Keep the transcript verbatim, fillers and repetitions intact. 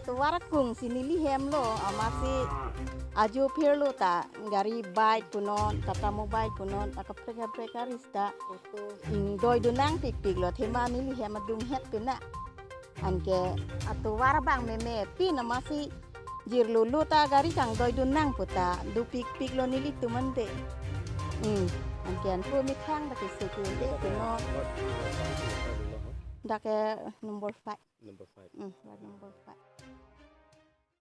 Tovar akung si neli hem lo, amatsi ajo phirlo ta, gari bike punon, Tata Mobile punon, akaprek kaprek aris ta ingdoidun nangpikpik lo, athema neli hem adung het pina. Anke atovar abang meme pin amatsi jirlo lo ta gari kangdoidun nang pu ta, dopikpik lo nelitum ante. Hmm. Anke anpo methang ta keso ke ante punon. Dak ke number five. Number five. Hmm, ward number five.